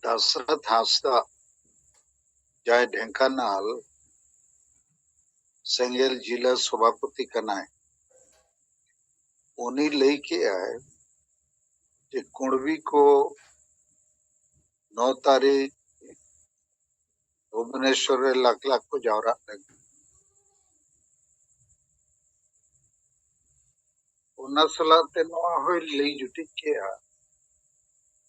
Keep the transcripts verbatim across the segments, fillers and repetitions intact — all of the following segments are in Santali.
ᱫᱟᱥᱨᱚᱛᱷ ᱦᱟᱸᱥᱫᱟ, ᱡᱟᱦᱟᱸᱭ ᱰᱷᱮᱝᱠᱟᱱᱟᱞ ᱥᱮᱸᱜᱮᱞ ᱡᱤᱞᱟ ᱥᱚᱵᱷᱟᱯᱚᱛᱤ ᱠᱟᱱᱟᱭ, ᱩᱱᱤ ᱞᱟᱹᱭ ᱠᱮᱜᱼᱟᱭ ᱡᱮ ᱠᱩᱬᱵᱤ ᱠᱚ ᱱᱚ ᱛᱟᱹᱨᱤᱠᱷ ᱵᱷᱩᱵᱚᱱᱮᱥᱚᱨ ᱨᱮ ᱞᱟᱠᱷ ᱞᱟᱠᱷ ᱠᱚ ᱡᱟᱣᱨᱟᱜ ᱞᱟᱹᱜᱤᱫ᱾ ᱚᱱᱟ ᱥᱟᱞᱟᱜ ᱛᱮ ᱱᱚᱣᱟ ᱦᱚᱸᱭ ᱞᱟᱹᱭ ᱡᱩᱴᱤᱡ ᱠᱮᱜᱼᱟ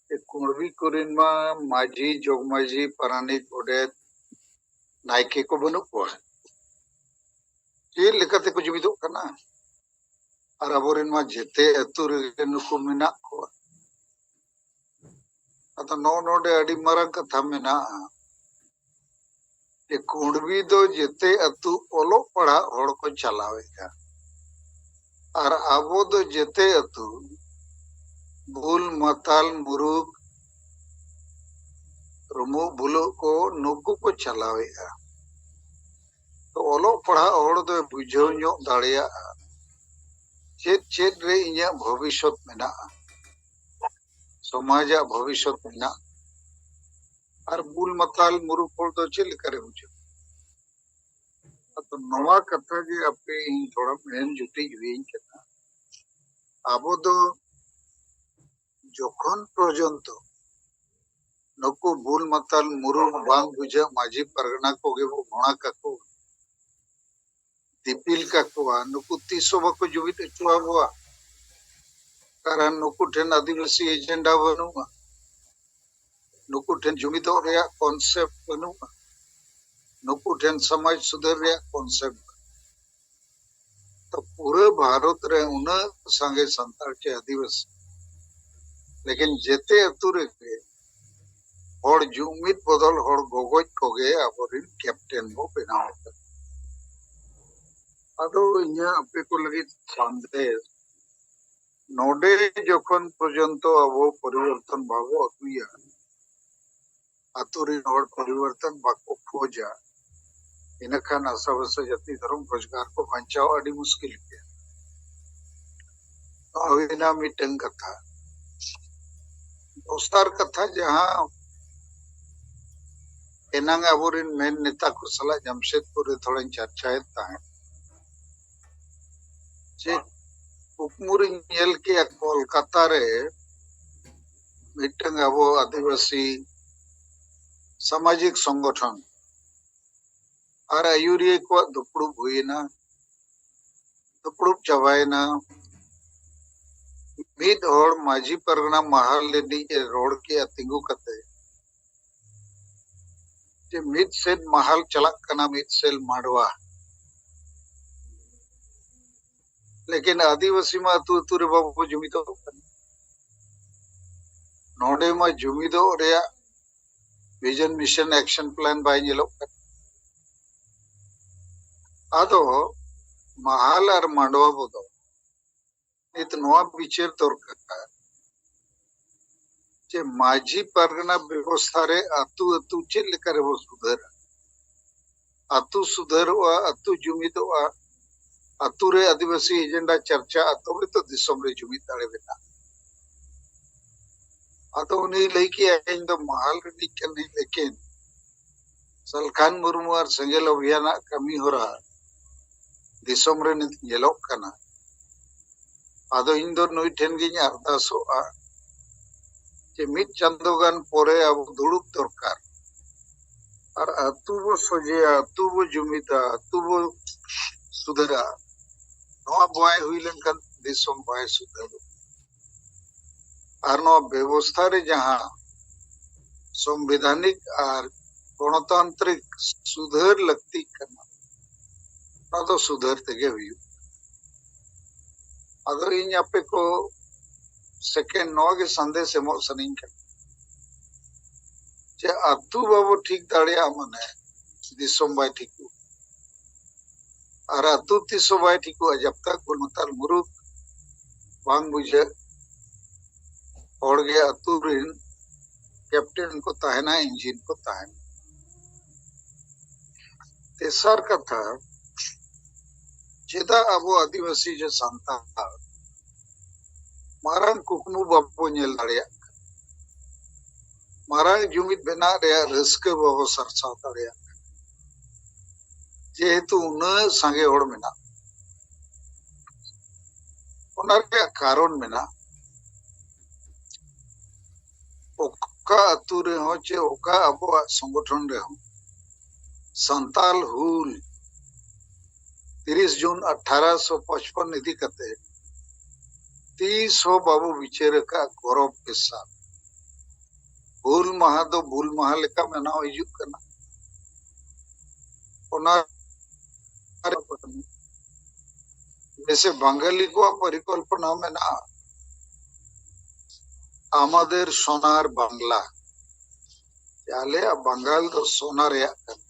ᱡᱮ ᱠᱩᱬᱵᱤ ᱠᱚᱨᱮᱱ ᱢᱟ ᱢᱟᱹᱡᱷᱤ, ᱡᱚᱜᱽ ᱢᱟᱹᱡᱷᱤ, ᱯᱟᱨᱟᱱᱤᱠ, ᱜᱚᱰᱮᱛ, ᱱᱟᱭᱠᱮ ᱠᱚ ᱵᱟᱹᱱᱩᱜ ᱠᱚᱣᱟ᱾ ᱪᱮᱫ ᱞᱮᱠᱟᱛᱮ ᱠᱚ ᱡᱩᱢᱤᱫᱚᱜ ᱠᱟᱱᱟ? ᱟᱨ ᱟᱵᱚᱨᱮᱱ ᱢᱟ ᱡᱮᱛᱮ ᱟᱹᱛᱩ ᱨᱮᱜᱮ ᱱᱩᱠᱩ ᱢᱮᱱᱟᱜ ᱠᱚᱣᱟ᱾ ᱟᱫᱚ ᱱᱚᱜᱼᱚ ᱱᱚᱰᱮ ᱟᱹᱰᱤ ᱢᱟᱨᱟᱝ ᱠᱟᱛᱷᱟ ᱢᱮᱱᱟᱜᱼᱟ ᱡᱮ ᱠᱩᱬᱵᱤ ᱫᱚ ᱡᱮᱛᱮ ᱟᱹᱛᱩ ᱚᱞᱚᱜ ᱯᱟᱲᱦᱟᱜ ᱦᱚᱲ ᱠᱚ ᱪᱟᱞᱟᱣᱮᱫᱼᱟ, ᱟᱨ ᱟᱵᱚ ᱫᱚ ᱡᱮᱛᱮ ᱟᱹᱛᱩ ᱵᱩᱞ, ᱢᱟᱛᱟᱞ, ᱢᱩᱨᱩᱠ, ᱨᱩᱢᱩᱜ ᱵᱩᱞᱩᱜ ᱠᱚ ᱱᱩᱠᱩ ᱠᱚ ᱪᱟᱞᱟᱣᱮᱫᱼᱟ᱾ ᱛᱚ ᱚᱞᱚᱜ ᱯᱟᱲᱦᱟᱜ ᱦᱚᱲ ᱫᱚᱭ ᱵᱩᱡᱷᱟᱹᱣ ᱧᱚᱜ ᱫᱟᱲᱮᱭᱟᱜᱼᱟ ᱪᱮᱫ ᱪᱮᱫ ᱨᱮ ᱤᱧᱟᱹᱜ ᱵᱷᱚᱵᱤᱥᱥᱚᱛ ᱢᱮᱱᱟᱜᱼᱟ, ᱥᱚᱢᱟᱡᱟᱜ ᱵᱷᱚᱵᱤᱥᱥᱚᱛ ᱢᱮᱱᱟᱜᱼᱟ᱾ ᱟᱨ ᱵᱩᱞ ᱢᱟᱛᱟᱞ ᱢᱩᱨᱩᱠ ᱦᱚᱲ ᱫᱚ ᱪᱮᱫ ᱞᱮᱠᱟᱨᱮ ᱵᱩᱡᱷᱟᱹᱣ? ᱟᱫᱚ ᱱᱚᱣᱟ ᱠᱟᱛᱷᱟ ᱜᱮ ᱟᱯᱮ ᱤᱧ ᱛᱷᱚᱲᱟ ᱢᱮᱱ ᱡᱩᱴᱤᱡ ᱦᱩᱭᱟᱹᱧ ᱠᱟᱱᱟ᱾ ᱟᱵᱚ ᱫᱚ ᱡᱚᱠᱷᱚᱱ ᱯᱚᱨᱡᱚᱱᱛᱚ ᱱᱩᱠᱩ ᱵᱩᱞ ᱢᱟᱛᱟᱞ ᱢᱩᱨᱩᱠ ᱵᱟᱝ ᱵᱩᱡᱷᱟᱹᱜ ᱢᱟᱹᱡᱷᱤ ᱯᱟᱨᱜᱟᱱᱟ ᱠᱚᱜᱮ ᱵᱚ ᱜᱷᱚᱬᱟ ᱠᱟᱠᱚᱣᱟ, ᱫᱤᱯᱤᱞ ᱠᱟᱠᱚᱣᱟ, ᱱᱩᱠᱩ ᱛᱤᱥ ᱦᱚᱸ ᱵᱟᱠᱚ ᱡᱩᱢᱤᱫ ᱦᱚᱪᱚ ᱟᱵᱚᱣᱟ᱾ ᱠᱟᱨᱚᱱ ᱱᱩᱠᱩ ᱴᱷᱮᱱ ᱟᱹᱫᱤᱵᱟᱹᱥᱤ ᱮᱡᱮᱱᱰᱟ ᱵᱟᱹᱱᱩᱜᱼᱟ, ᱱᱩᱠᱩ ᱴᱷᱮᱱ ᱡᱩᱢᱤᱫᱚᱜ ᱨᱮᱭᱟᱜ ᱠᱚᱱᱥᱮᱯᱴ ᱵᱟᱹᱱᱩᱜᱼᱟ, ᱱᱩᱠᱩ ᱴᱷᱮᱱ ᱥᱚᱢᱟᱡᱽ ᱥᱩᱫᱷᱟᱹᱨ ᱨᱮᱭᱟᱜ ᱠᱚᱱᱥᱮᱯᱴ᱾ ᱛᱚ ᱯᱩᱨᱟᱹ ᱵᱷᱟᱨᱚᱛ ᱨᱮ ᱩᱱᱟᱹᱜ ᱥᱟᱸᱜᱮ ᱥᱟᱱᱛᱟᱲ ᱪᱮ ᱟᱹᱫᱤᱵᱟᱹᱥᱤ, ᱞᱮᱠᱤᱱ ᱡᱮᱛᱮ ᱟᱹᱛᱩ ᱨᱮᱜᱮ ᱦᱚᱲ ᱡᱩᱢᱤᱫ ᱵᱚᱫᱚᱞ ᱦᱚᱲ ᱜᱚᱜᱚᱡ ᱠᱚᱜᱮ ᱟᱵᱚᱨᱮᱱ ᱠᱮᱯᱴᱮᱱ ᱵᱚ ᱵᱮᱱᱟᱣ ᱟᱠᱟᱫ᱾ ᱟᱫᱚ ᱤᱧᱟᱹᱜ ᱟᱯᱮ ᱠᱚ ᱞᱟᱹᱜᱤᱫ ᱥᱟᱸᱫᱮᱥ, ᱱᱚᱰᱮ ᱡᱚᱠᱷᱚᱱ ᱯᱚᱨᱡᱚᱱᱛᱚ ᱟᱵᱚ ᱯᱚᱨᱤᱵᱚᱨᱛᱚᱱ ᱵᱟᱵᱚ ᱟᱹᱜᱩᱭᱟ, ᱟᱛᱳ ᱨᱮᱱ ᱦᱚᱲ ᱯᱚᱨᱤᱵᱚᱨᱛᱚᱱ ᱵᱟᱠᱚ ᱠᱷᱚᱡᱟ, ᱤᱱᱟᱹᱠᱷᱟᱱ ᱟᱥᱟ ᱵᱷᱟᱥᱟ ᱡᱟᱹᱛᱤ ᱫᱷᱚᱨᱚᱢ ᱨᱳᱡᱽᱜᱟᱨ ᱠᱚ ᱵᱟᱧᱪᱟᱣ ᱟᱹᱰᱤ ᱢᱩᱥᱠᱤᱞ ᱜᱮᱭᱟ᱾ ᱦᱩᱭᱱᱟ ᱢᱤᱫᱴᱟᱝ ᱠᱟᱛᱷᱟ᱾ ᱫᱚᱥᱟᱨ ᱠᱟᱛᱷᱟ, ᱡᱟᱦᱟᱸ ᱮᱱᱟᱝ ᱟᱵᱚᱨᱮᱱ ᱢᱮᱱ ᱱᱮᱛᱟ ᱠᱚ ᱥᱟᱞᱟᱜ ᱡᱟᱢᱥᱮᱫᱽᱯᱩᱨ ᱨᱮ ᱛᱷᱚᱲᱟᱧ ᱪᱟᱨᱪᱟᱭᱮᱫ ᱛᱟᱦᱮᱸᱫ᱾ ᱪᱮᱫ ᱠᱩᱠᱢᱩ ᱨᱤᱧ ᱧᱮᱞ ᱠᱮᱜᱼᱟ, ᱠᱳᱞᱠᱟᱛᱟ ᱨᱮ ᱢᱤᱫᱴᱟᱝ ᱟᱵᱚ ᱟᱹᱫᱤᱵᱟᱹᱥᱤ ᱥᱟᱢᱟᱡᱤᱠ ᱥᱚᱝᱜᱚᱴᱷᱚᱱ ᱟᱨ ᱟᱹᱭᱩᱨᱤᱭᱟᱹ ᱠᱚᱣᱟᱜ ᱫᱩᱯᱲᱩᱵ ᱦᱩᱭᱮᱱᱟ᱾ ᱫᱩᱯᱲᱩᱵ ᱪᱟᱵᱟᱭᱮᱱᱟ᱾ ᱢᱤᱫ ᱦᱚᱲ ᱢᱟᱹᱡᱷᱤ ᱯᱟᱨᱜᱟᱱᱟ ᱢᱟᱦᱟᱞ ᱨᱤᱱᱤᱡ ᱮ ᱨᱚᱲ ᱠᱮᱜᱼᱟ ᱛᱤᱸᱜᱩ ᱠᱟᱛᱮ, ᱡᱮ ᱢᱤᱫ ᱥᱮᱫ ᱢᱟᱦᱟᱞ ᱪᱟᱞᱟᱜ ᱠᱟᱱᱟ, ᱢᱤᱫ ᱥᱮᱫ ᱢᱟᱰᱣᱟ᱾ ᱞᱮᱠᱤᱱ ᱟᱹᱫᱤᱵᱟᱹᱥᱤ ᱢᱟ ᱟᱹᱛᱩ ᱟᱹᱛᱩ ᱨᱮ ᱵᱟᱵᱚ ᱡᱩᱢᱤᱫᱚᱜ ᱠᱟᱱᱟ᱾ ᱱᱚᱰᱮ ᱢᱟ ᱡᱩᱢᱤᱫᱚᱜ ᱨᱮᱭᱟᱜ ᱵᱷᱤᱡᱚᱱ ᱢᱤᱥᱚᱱ ᱮᱠᱥᱚᱱ ᱯᱞᱟᱱ ᱵᱟᱭ ᱧᱮᱞᱚᱜ ᱠᱟᱱᱟ᱾ ᱟᱫᱚ ᱢᱟᱦᱟᱞ ᱟᱨ ᱢᱟᱰᱣᱟ ᱵᱚᱫᱚᱞ ᱱᱤᱛ ᱱᱚᱣᱟ ᱵᱤᱪᱟᱹᱨ ᱫᱚᱨᱠᱟᱨ ᱡᱮ ᱢᱟᱹᱡᱷᱤ ᱯᱟᱨᱜᱟᱱᱟ ᱵᱮᱵᱚᱥᱛᱷᱟ ᱨᱮ ᱟᱹᱛᱩ ᱟᱹᱛᱩ ᱪᱮᱫ ᱞᱮᱠᱟ ᱨᱮᱵᱚ ᱥᱩᱫᱷᱟᱹᱨᱟ᱾ ᱟᱹᱛᱩ ᱥᱩᱫᱷᱟᱹᱨᱚᱜᱼᱟ, ᱟᱹᱛᱩ ᱡᱩᱢᱤᱫᱚᱜᱼᱟ, ᱟᱹᱛᱩ ᱨᱮ ᱟᱹᱫᱤᱵᱟᱹᱥᱤ ᱮᱡᱮᱱᱰᱟ ᱪᱟᱨᱪᱟᱜᱼᱟ, ᱛᱚᱵᱮ ᱛᱚ ᱫᱤᱥᱚᱢ ᱨᱮ ᱡᱩᱢᱤᱫ ᱫᱟᱲᱮ ᱢᱮᱱᱟᱜᱼᱟ᱾ ᱟᱫᱚ ᱩᱱᱤ ᱞᱟᱹᱭ ᱠᱮᱜᱼᱟ, ᱤᱧ ᱫᱚ ᱢᱟᱦᱟᱞ ᱨᱤᱱᱤᱡ ᱠᱟᱹᱱᱟᱹᱧ, ᱞᱮᱠᱤᱱ ᱥᱟᱞᱠᱷᱟᱱ ᱢᱩᱨᱢᱩ ᱟᱨ ᱥᱮᱸᱜᱮᱞ ᱚᱵᱷᱤᱭᱟᱱᱟᱜ ᱠᱟᱹᱢᱤ ᱦᱚᱨᱟ ᱫᱤᱥᱚᱢ ᱨᱮ ᱱᱤᱛ ᱧᱮᱞᱚᱜ ᱠᱟᱱᱟ᱾ ᱟᱫᱚ ᱤᱧ ᱫᱚ ᱱᱩᱭ ᱴᱷᱮᱱ ᱜᱤᱧ ᱟᱨᱫᱟᱥᱚᱜᱼᱟ ᱡᱮ ᱢᱤᱫ ᱪᱟᱸᱫᱚ ᱜᱟᱱ ᱯᱚᱨᱮ ᱟᱵᱚ ᱫᱩᱲᱩᱵ ᱫᱚᱨᱠᱟᱨ ᱟᱨ ᱟᱹᱛᱩ ᱵᱚ ᱥᱚᱡᱷᱮᱭᱟ, ᱟᱹᱛᱩ ᱵᱚ ᱡᱩᱢᱤᱫᱟ, ᱟᱹᱛᱩ ᱵᱚ ᱥᱩᱫᱷᱟᱹᱨᱟ᱾ ᱱᱚᱣᱟ ᱵᱟᱭ ᱦᱩᱭ ᱞᱮᱱᱠᱷᱟᱱ ᱫᱤᱥᱚᱢ ᱵᱟᱭ ᱥᱩᱫᱷᱟᱹᱨᱚᱜᱼᱟ᱾ ᱟᱨ ᱱᱚᱣᱟ ᱵᱮᱵᱚᱥᱛᱷᱟ ᱨᱮ ᱡᱟᱦᱟᱸ ᱥᱚᱝᱵᱤᱫᱷᱟᱱᱤᱠ ᱟᱨ ᱜᱚᱱᱚᱛᱟᱱᱛᱨᱤᱠ ᱥᱩᱫᱷᱟᱹᱨ ᱞᱟᱹᱠᱛᱤᱜ ᱠᱟᱱᱟ, ᱚᱱᱟ ᱫᱚ ᱥᱩᱫᱷᱟᱹᱨ ᱛᱮᱜᱮ ᱦᱩᱭᱩᱜ᱾ ᱟᱫᱚ ᱤᱧ ᱟᱯᱮ ᱠᱚ ᱥᱮᱠᱮᱱᱰ ᱱᱚᱣᱟ ᱜᱮ ᱥᱟᱸᱫᱮᱥ ᱮᱢᱚᱜ ᱥᱟᱱᱟᱧ ᱠᱟᱱᱟ ᱡᱮ ᱟᱹᱛᱩ ᱵᱟᱵᱚ ᱴᱷᱤᱠ ᱫᱟᱲᱮᱭᱟᱜᱼᱟ, ᱢᱟᱱᱮ ᱫᱤᱥᱚᱢ ᱵᱟᱭ ᱴᱷᱤᱠᱚᱜᱼᱟ᱾ ᱟᱨ ᱟᱹᱛᱩ ᱛᱤᱥ ᱦᱚᱸ ᱵᱟᱭ ᱴᱷᱤᱠᱚᱜᱼᱟ, ᱡᱟᱵ ᱛᱟᱠ ᱵᱚᱱ ᱢᱟᱛᱟᱞ ᱢᱩᱨᱩᱠ ᱵᱟᱝ ᱵᱩᱡᱷᱟᱹᱜ ᱦᱚᱲ ᱜᱮ ᱟᱹᱛᱩ ᱨᱮᱱ ᱠᱮᱯᱴᱮᱱ ᱠᱚ ᱛᱟᱦᱮᱱᱟ, ᱤᱧᱡᱤᱱ ᱠᱚ ᱛᱟᱦᱮᱱᱟ᱾ ᱛᱮᱥᱟᱨ ᱠᱟᱛᱷᱟ, ᱪᱮᱫᱟᱜ ᱟᱵᱚ ᱟᱹᱫᱤᱵᱟᱹᱥᱤ ᱥᱮ ᱥᱟᱱᱛᱟᱲ ᱢᱟᱨᱟᱝ ᱠᱩᱠᱢᱩ ᱵᱟᱵᱚ ᱧᱮᱞ ᱫᱟᱲᱮᱭᱟᱜ ᱠᱟᱱᱟ? ᱢᱟᱨᱟᱝ ᱡᱩᱢᱤᱫ ᱵᱮᱱᱟᱜ ᱨᱮᱭᱟᱜ ᱨᱟᱹᱥᱠᱟᱹ ᱵᱟᱵᱚ ᱥᱟᱨᱥᱟᱣ ᱫᱟᱲᱮᱭᱟᱜ ᱠᱟᱱᱟ, ᱡᱮᱦᱮᱛᱩ ᱩᱱᱟᱹᱜ ᱥᱟᱸᱜᱮ ᱦᱚᱲ ᱢᱮᱱᱟᱜ᱾ ᱚᱱᱟ ᱨᱮᱭᱟᱜ ᱠᱟᱨᱚᱱ ᱢᱮᱱᱟᱜᱼᱟ᱾ ᱚᱠᱟ ᱟᱹᱛᱩ ᱨᱮᱦᱚᱸ ᱪᱮ ᱚᱠᱟ ᱟᱵᱚᱣᱟᱜ ᱥᱚᱝᱜᱚᱴᱷᱚᱱ ᱨᱮᱦᱚᱸ ᱥᱟᱱᱛᱟᱞ ᱦᱩᱞ ᱛᱤᱨᱤᱥ ᱡᱩᱱ ᱟᱴᱷᱟᱨᱚᱥᱚ ᱯᱚᱪᱯᱚᱱ ᱤᱫᱤ ᱠᱟᱛᱮ ᱛᱤᱥ ᱦᱚᱸ ᱵᱟᱵᱚ ᱵᱤᱪᱟᱹᱨ ᱟᱠᱟᱫ ᱜᱚᱨᱚᱵ ᱠᱮ ᱥᱟᱛ᱾ ᱦᱩᱞ ᱢᱟᱦᱟ ᱫᱚ ᱵᱩᱞ ᱢᱟᱦᱟ ᱞᱮᱠᱟ ᱢᱟᱱᱟᱣ ᱦᱤᱡᱩᱜ ᱠᱟᱱᱟ᱾ ᱚᱱᱟ ᱡᱮᱥᱮ ᱵᱟᱝᱜᱟᱞᱤ ᱠᱚᱣᱟᱜ ᱯᱚᱨᱤᱠᱚᱞᱯᱚᱱᱟ ᱢᱮᱱᱟᱜᱼᱟ, ᱟᱢᱟᱫᱮᱨ ᱥᱳᱱᱟᱨ ᱵᱟᱝᱞᱟ, ᱟᱞᱮᱭᱟᱜ ᱵᱟᱝᱜᱟᱞ ᱫᱚ ᱥᱳᱱᱟ ᱨᱮᱭᱟᱜ ᱠᱟᱱᱟ,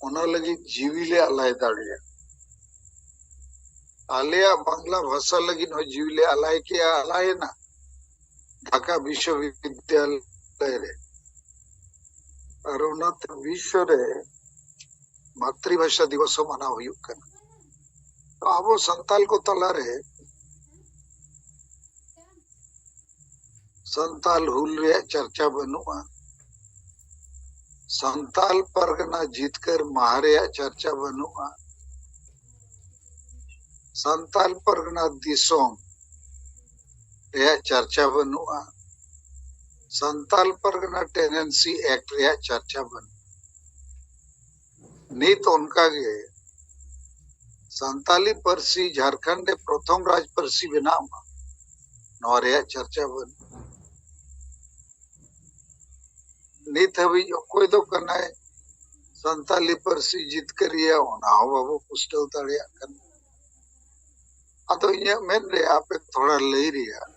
ᱚᱱᱟ ᱞᱟᱹᱜᱤᱫ ᱡᱤᱣᱤ ᱞᱮ ᱟᱞᱟᱭ ᱫᱟᱲᱮᱭᱟᱜᱼᱟ᱾ ᱟᱞᱮᱭᱟᱜ ᱵᱟᱝᱞᱟ ᱵᱷᱟᱥᱟ ᱞᱟᱹᱜᱤᱫ ᱦᱚᱸ ᱡᱤᱣᱤ ᱞᱮ ᱟᱞᱟᱭ ᱠᱮᱜᱼᱟ, ᱟᱞᱟᱭᱮᱱᱟ ᱰᱷᱟᱠᱟ ᱵᱤᱥᱥᱚᱵᱤᱫᱽᱫᱟᱞᱚᱭ ᱨᱮ᱾ ᱟᱨ ᱚᱱᱟᱛᱮ ᱵᱤᱥᱥᱚ ᱨᱮ ᱢᱟᱛᱨᱤᱵᱷᱟᱥᱟ ᱫᱤᱵᱚᱥ ᱦᱚᱸ ᱢᱟᱱᱟᱣ ᱦᱩᱭᱩᱜ ᱠᱟᱱᱟ᱾ ᱛᱚ ᱟᱵᱚ ᱥᱟᱱᱛᱟᱞ ᱠᱚ ᱛᱟᱞᱟᱨᱮ ᱥᱟᱱᱛᱟᱞ ᱦᱩᱞ ᱨᱮᱭᱟᱜ ᱪᱟᱨᱪᱟ ᱵᱟᱹᱱᱩᱜᱼᱟ, ᱥᱟᱱᱛᱟᱞ ᱯᱟᱨᱜᱟᱱᱟ ᱡᱤᱛᱠᱟᱹᱨ ᱢᱟᱦᱟ ᱨᱮᱭᱟᱜ ᱪᱟᱨᱪᱟ ᱵᱟᱹᱱᱩᱜᱼᱟ, ᱥᱟᱱᱛᱟᱞ ᱯᱟᱨᱜᱟᱱᱟ ᱫᱤᱥᱚᱢ ᱨᱮᱭᱟᱜ ᱪᱟᱨᱪᱟ ᱵᱟᱹᱱᱩᱜᱼᱟ, ᱥᱟᱱᱛᱟᱞ ᱯᱟᱨᱜᱟᱱᱟ ᱴᱮᱱᱰᱮᱱᱥᱤ ᱮᱠᱴ ᱨᱮᱭᱟᱜ ᱪᱟᱨᱪᱟ ᱵᱟᱹᱱᱩᱜᱼᱟ᱾ ᱱᱤᱛ ᱚᱱᱠᱟᱜᱮ ᱥᱟᱱᱛᱟᱞᱤ ᱯᱟᱹᱨᱥᱤ ᱡᱷᱟᱲᱠᱷᱚᱸᱰ ᱨᱮ ᱯᱨᱚᱛᱷᱚᱢ ᱨᱟᱡᱽ ᱯᱟᱹᱨᱥᱤ ᱵᱮᱱᱟᱜ ᱢᱟ, ᱱᱚᱣᱟ ᱨᱮᱭᱟᱜ ᱪᱟᱨᱪᱟ ᱵᱟᱹᱱᱩᱜᱼᱟ᱾ ᱱᱤᱛ ᱦᱟᱹᱵᱤᱡ ᱚᱠᱚᱭ ᱫᱚ ᱠᱟᱱᱟᱭ ᱥᱟᱱᱛᱟᱞᱤ ᱯᱟᱹᱨᱥᱤ ᱡᱤᱛᱠᱟᱹᱨᱤᱭᱟᱹ, ᱚᱱᱟ ᱦᱚᱸ ᱵᱟᱵᱚ ᱯᱩᱥᱴᱟᱹᱣ ᱫᱟᱲᱮᱭᱟᱜ ᱠᱟᱱᱟ᱾ ᱟᱫᱚ ᱤᱧᱟᱹᱜ ᱢᱮᱱ ᱨᱮ ᱟᱯᱮ ᱛᱷᱚᱲᱟ ᱞᱟᱹᱭ ᱨᱮᱭᱟᱜ,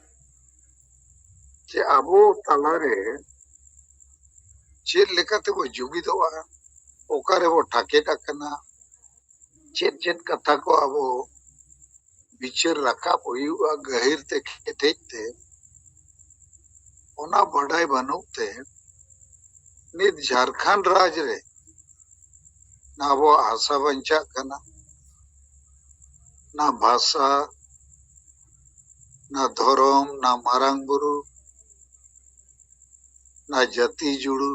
ᱡᱮ ᱟᱵᱚ ᱛᱟᱞᱟᱨᱮ ᱪᱮᱫ ᱞᱮᱠᱟ ᱛᱮᱵᱚ ᱡᱩᱢᱤᱫᱚᱜᱼᱟ, ᱚᱠᱟ ᱨᱮᱵᱚ ᱴᱷᱟᱠᱮᱫ ᱟᱠᱟᱱᱟ, ᱪᱮᱫ ᱪᱮᱫ ᱠᱟᱛᱷᱟ ᱠᱚ ᱟᱵᱚ ᱵᱤᱪᱟᱹᱨ ᱨᱟᱠᱟᱵ ᱦᱩᱭᱩᱜᱼᱟ ᱜᱟᱹᱦᱤᱨ ᱛᱮ, ᱠᱮᱴᱮᱡ ᱛᱮ, ᱚᱱᱟ ᱵᱟᱰᱟᱭ ᱵᱟᱹᱱᱩᱜ ᱛᱮ ᱱᱤᱛ ᱡᱷᱟᱲᱠᱷᱚᱸᱰ ᱨᱟᱡᱽ ᱨᱮ ᱱᱟ ᱟᱵᱚᱣᱟᱜ ᱦᱟᱥᱟ ᱵᱟᱧᱪᱟᱜ ᱠᱟᱱᱟ, ᱱᱟ ᱵᱷᱟᱥᱟ, ᱱᱟ ᱫᱷᱚᱨᱚᱢ, ᱱᱟ ᱢᱟᱨᱟᱝ ᱵᱩᱨᱩ, ᱱᱟ ᱡᱟᱹᱛᱤ ᱡᱩᱲᱩ,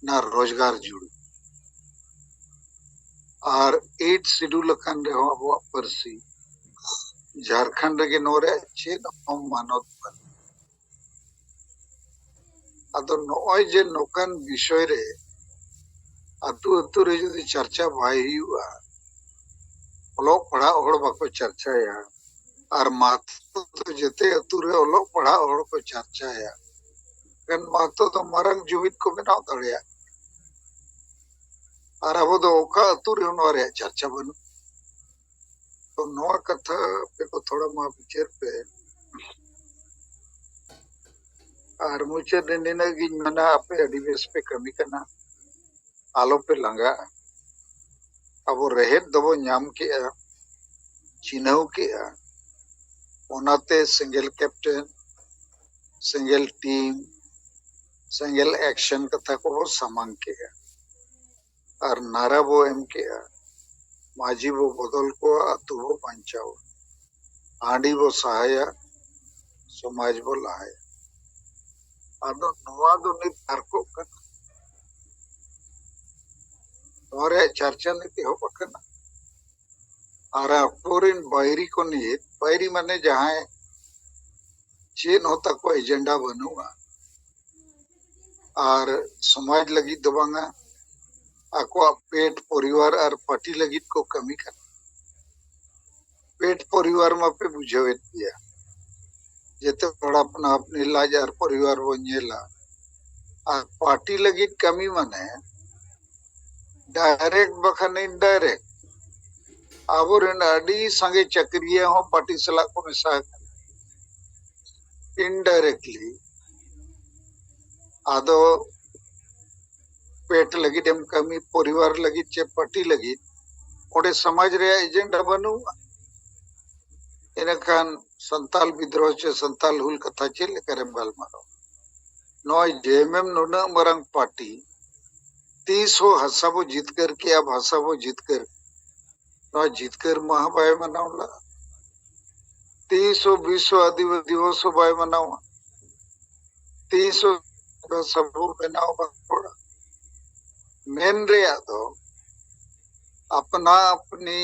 ᱱᱟ ᱨᱳᱡᱽᱜᱟᱨ ᱡᱩᱲᱩ᱾ ᱟᱨ ᱮᱭᱤᱴ ᱥᱤᱰᱩᱞ ᱟᱠᱟᱱ ᱨᱮᱦᱚᱸ ᱟᱵᱚᱣᱟᱜ ᱯᱟᱹᱨᱥᱤ, ᱡᱷᱟᱲᱠᱷᱚᱸᱰ ᱨᱮᱜᱮ ᱱᱚᱣᱟ ᱨᱮᱭᱟᱜ ᱪᱮᱫ ᱦᱚᱸ ᱢᱟᱱᱚᱛ ᱵᱟᱹᱱᱩᱜ᱾ ᱟᱫᱚ ᱱᱚᱜᱼᱚᱭ ᱡᱮ ᱱᱚᱝᱠᱟᱱ ᱵᱤᱥᱚᱭ ᱨᱮ ᱟᱹᱛᱩ ᱟᱹᱛᱩ ᱨᱮ ᱡᱩᱫᱤ ᱪᱟᱨᱪᱟ ᱵᱟᱭ ᱦᱩᱭᱩᱜᱼᱟ, ᱚᱞᱚᱜ ᱯᱟᱲᱦᱟᱜ ᱦᱚᱲ ᱵᱟᱠᱚ ᱪᱟᱨᱪᱟᱭᱟ, ᱟᱨ ᱢᱟᱦᱛᱚ ᱫᱚ ᱡᱮᱛᱮ ᱟᱹᱛᱩ ᱨᱮ ᱚᱞᱚᱜ ᱯᱟᱲᱦᱟᱜ ᱦᱚᱲ ᱠᱚ ᱪᱟᱨᱪᱟᱭᱟ, ᱮᱱᱠᱷᱟᱱ ᱢᱟᱦᱛᱚ ᱫᱚ ᱢᱟᱨᱟᱝ ᱡᱩᱢᱤᱫ ᱠᱚ ᱵᱮᱱᱟᱣ ᱫᱟᱲᱮᱭᱟᱜᱼᱟ᱾ ᱟᱨ ᱟᱵᱚ ᱫᱚ ᱚᱠᱟ ᱟᱹᱛᱩ ᱨᱮᱦᱚᱸ ᱱᱚᱣᱟ ᱨᱮᱭᱟᱜ ᱪᱟᱨᱪᱟ ᱵᱟᱹᱱᱩᱜ᱾ ᱛᱚ ᱱᱚᱣᱟ ᱠᱟᱛᱷᱟ ᱟᱯᱮ ᱠᱚ ᱛᱷᱚᱲᱟ ᱢᱟ ᱵᱤᱪᱟᱹᱨ ᱯᱮ᱾ ᱟᱨ ᱢᱩᱪᱟᱹᱫ ᱨᱮ ᱱᱤᱱᱟᱹᱜ ᱜᱤᱧ ᱢᱮᱱᱟ, ᱟᱯᱮ ᱟᱹᱰᱤ ᱵᱮᱥ ᱯᱮ ᱠᱟᱹᱢᱤ ᱠᱟᱱᱟ, ᱟᱞᱚᱯᱮ ᱞᱟᱸᱜᱟᱜᱼᱟ᱾ ᱟᱵᱚ ᱨᱮᱦᱮᱫ ᱫᱚᱵᱚ ᱧᱟᱢ ᱠᱮᱜᱼᱟ, ᱪᱤᱱᱦᱟᱹᱣ ᱠᱮᱜᱼᱟ, ᱚᱱᱟᱛᱮ ᱥᱮᱸᱜᱮᱞ ᱠᱮᱯᱴᱮᱱ, ᱥᱮᱸᱜᱮᱞ ᱴᱤᱢ, ᱥᱮᱸᱜᱮᱞ ᱮᱠᱥᱮᱱ ᱠᱟᱛᱷᱟ ᱠᱚᱵᱚ ᱥᱟᱢᱟᱝ ᱠᱮᱜᱼᱟ᱾ ᱟᱨ ᱱᱟᱨᱟ ᱵᱚ ᱮᱢ ᱠᱮᱜᱼᱟ, ᱢᱟᱹᱡᱷᱤ ᱵᱚ ᱵᱚᱫᱚᱞ ᱠᱚᱣᱟ, ᱟᱹᱛᱩ ᱵᱚ ᱵᱟᱧᱪᱟᱣᱟ, ᱦᱟᱺᱰᱤ ᱵᱚ ᱥᱟᱦᱟᱭᱟ, ᱥᱚᱢᱟᱡᱽ ᱵᱚ ᱞᱟᱦᱟᱭᱟ᱾ ᱟᱫᱚ ᱱᱚᱣᱟ ᱫᱚ ᱱᱤᱛ ᱯᱟᱨᱠᱚᱜ ᱠᱟᱱᱟ, ᱱᱚᱣᱟ ᱨᱮᱭᱟᱜ ᱪᱟᱨᱪᱟ ᱱᱤᱛ ᱮᱦᱚᱵ ᱟᱠᱟᱱᱟ᱾ ᱟᱨ ᱟᱠᱚᱨᱮᱱ ᱵᱟᱹᱭᱨᱤ ᱠᱚ ᱱᱤᱭᱮ, ᱵᱟᱹᱭᱨᱤ ᱢᱟᱱᱮ ᱡᱟᱦᱟᱸᱭ ᱪᱮᱫ ᱦᱚᱸ ᱛᱟᱠᱚ ᱮᱡᱮᱱᱰᱟ ᱵᱟᱹᱱᱩᱜᱼᱟ, ᱟᱨ ᱥᱚᱢᱟᱡᱽ ᱞᱟᱹᱜᱤᱫ ᱫᱚ ᱵᱟᱝᱟ, ᱟᱠᱚᱣᱟᱜ ᱯᱮᱴ, ᱯᱚᱨᱤᱵᱟᱨ ᱟᱨ ᱯᱟᱨᱴᱤ ᱞᱟᱹᱜᱤᱫ ᱠᱚ ᱠᱟᱹᱢᱤ ᱠᱟᱱᱟ᱾ ᱯᱮᱴ ᱯᱚᱨᱤᱵᱟᱨ ᱢᱟᱯᱮ ᱵᱩᱡᱷᱟᱹᱣᱮᱫ ᱜᱮᱭᱟ, ᱡᱮᱛᱮ ᱦᱚᱲ ᱟᱯᱱᱟ ᱟᱯᱱᱤ ᱞᱟᱡ ᱟᱨ ᱯᱚᱨᱤᱵᱟᱨ ᱵᱚᱱ ᱧᱮᱞᱟ᱾ ᱟᱨ ᱯᱟᱨᱴᱤ ᱞᱟᱹᱜᱤᱫ ᱠᱟᱹᱢᱤ ᱢᱟᱱᱮ ᱰᱟᱭᱨᱮᱠᱴ ᱵᱟᱠᱷᱟᱱ ᱤᱱᱰᱟᱭᱨᱮᱠᱴ ᱟᱵᱚᱨᱮᱱ ᱟᱹᱰᱤ ᱥᱟᱸᱜᱮ ᱪᱟᱹᱠᱨᱤᱭᱟᱹ ᱦᱚᱸ ᱯᱟᱨᱴᱤ ᱥᱟᱞᱟᱜ ᱠᱚ ᱢᱮᱥᱟ ᱟᱠᱟᱱᱟ ᱤᱱᱰᱟᱭᱨᱮᱠᱴᱞᱤ᱾ ᱟᱫᱚ ᱯᱮᱴ ᱞᱟᱹᱜᱤᱫ ᱮᱢ ᱠᱟᱹᱢᱤ, ᱯᱚᱨᱤᱵᱟᱨ ᱞᱟᱹᱜᱤᱫ ᱪᱮ ᱯᱟᱨᱴᱤ ᱞᱟᱹᱜᱤᱫ, ᱚᱸᱰᱮ ᱥᱚᱢᱟᱡᱽ ᱨᱮᱭᱟᱜ ᱮᱡᱮᱱᱰᱟ ᱵᱟᱹᱱᱩᱜᱼᱟ᱾ ᱤᱱᱟᱹᱠᱷᱟᱱ ᱥᱟᱱᱛᱟᱞ ᱵᱤᱫᱽᱨᱳᱦᱚ ᱪᱮ ᱥᱟᱱᱛᱟᱞ ᱦᱩᱞ ᱠᱟᱛᱷᱟ ᱪᱮᱫ ᱞᱮᱠᱟᱨᱮᱢ ᱜᱟᱞᱢᱟᱨᱟᱣᱟ? ᱱᱚᱜᱼᱚᱭ ᱡᱮ ᱮᱢ ᱮᱢ ᱱᱩᱱᱟᱹᱜ ᱢᱟᱨᱟᱝ ᱯᱟᱨᱴᱤ, ᱛᱤᱥ ᱦᱚᱸ ᱦᱟᱥᱟ ᱵᱚ ᱡᱤᱛᱠᱟᱹᱨ ᱠᱮᱜᱼᱟ, ᱵᱷᱟᱥᱟ ᱵᱚ ᱡᱤᱛᱠᱟᱹᱨ, ᱱᱚᱣᱟ ᱡᱤᱛᱠᱟᱹᱨ ᱢᱟᱦᱟ ᱵᱟᱭ ᱢᱟᱱᱟᱣ ᱞᱮᱫᱼᱟ᱾ ᱛᱤᱥ ᱦᱚᱸ ᱵᱤᱥᱥᱚ ᱟᱹᱫᱤᱵᱟᱹᱥᱤ ᱫᱤᱵᱚᱥ ᱦᱚᱸ ᱵᱟᱭ ᱢᱟᱱᱟᱣᱟ᱾ ᱛᱤᱥ ᱦᱚᱸ ᱥᱟᱵᱚ ᱵᱮᱱᱟᱣ ᱵᱟᱝ ᱨᱚᱲᱟ᱾ ᱢᱮᱱ ᱨᱮᱭᱟᱜ ᱫᱚ ᱟᱯᱱᱟ ᱟᱯᱱᱤ